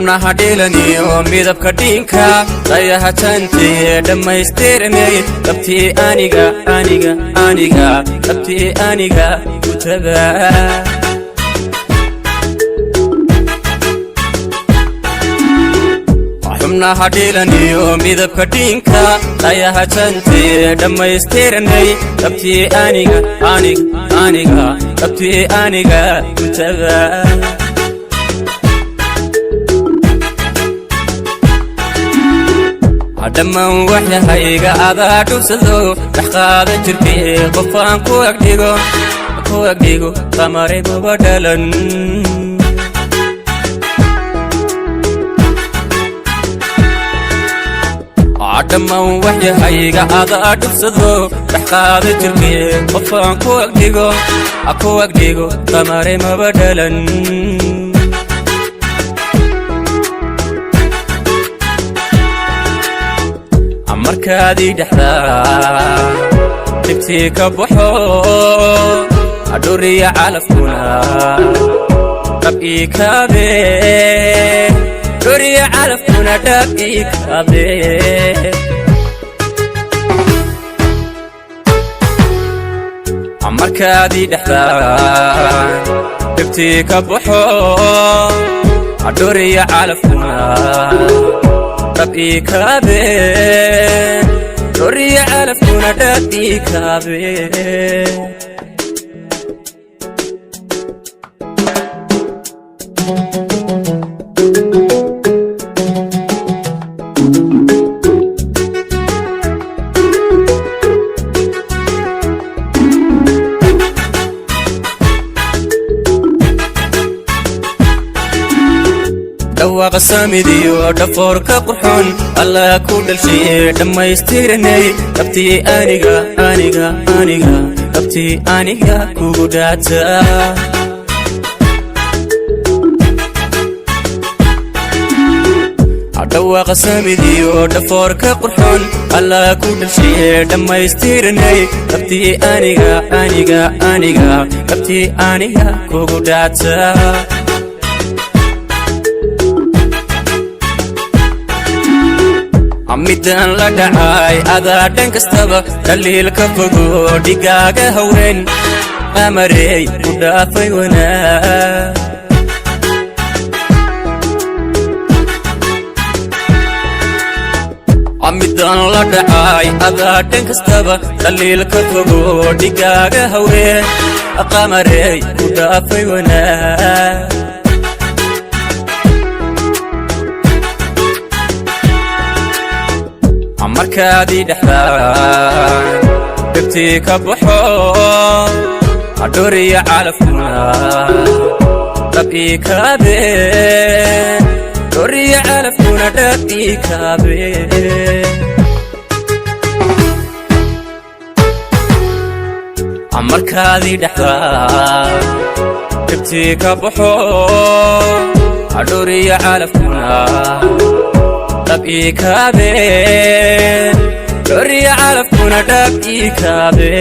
Xubnaha dhiilaniyo midabka dhiinka, dayaha jantee dhammaystirnay, dhabtii aniga, aniga, aniga, dhabtii aniga kutaba. Xubnaha dhiilaniyo midabka dhiinka, dayaha jantee dhammaystirnay, dhabtii aniga, aniga, aniga, dhabtii aniga kutaba. Dhammaan waxyahayga adaa dhubsado, dhex qaada jirkee, qofaan ku agdhigo, ku agdhigo, qamare maba dhalan. Dhammaan waxyahayga adaa dhubsado, dhex qaada jirkee, qofaan ku agdhigo, ku agdhigo, qamare maba dhalan. Markaadii dhexdaa dhibtii ka baxo, adhuriya calafkuna dhab ii kaabe, dhuriya calafkuna dhab ii kaabe. Markaadii dhexdaa dhibtii ka baxo, adhuriya calafkuna dhab ii kaabe, dhuriya calafkuna dhab ii kaabe. Dhawaaqa samidiyo dhafoorka qurxoon, Allah ku dhalshiye, dhammaystiranay, dhabtii aniga, aniga, aniga, dhabtii aniga kugu dhaata. Dhawaaqa samidiyo dhafoorka qurxoon, Allah ku dhalshiye, dhammaystiranay, dhabtii aniga, aniga, aniga, dhabtii aniga kugu dhaata. Midaan la dhacay adaa dhan kastaba dhaliil ka fogo, dhigaaga haween amarey ku dhaafay wanaag. Midaan la dhacay adaa dhan kastaba dhaliil ka fogo, dhigaaga haween qamarey ku dhaafay wanaag. Markaadii dhexdaa dhibtii ka baxo, adhuriya calafkuna dhab ii kaabe, dhuriya calafkuna dhab ii kaabe. Markaadii dhexdaa dhibtii ka baxo, adhuriya calafkuna dhab ii kaabe, dhuriya calafkuna dhab ii kaabe.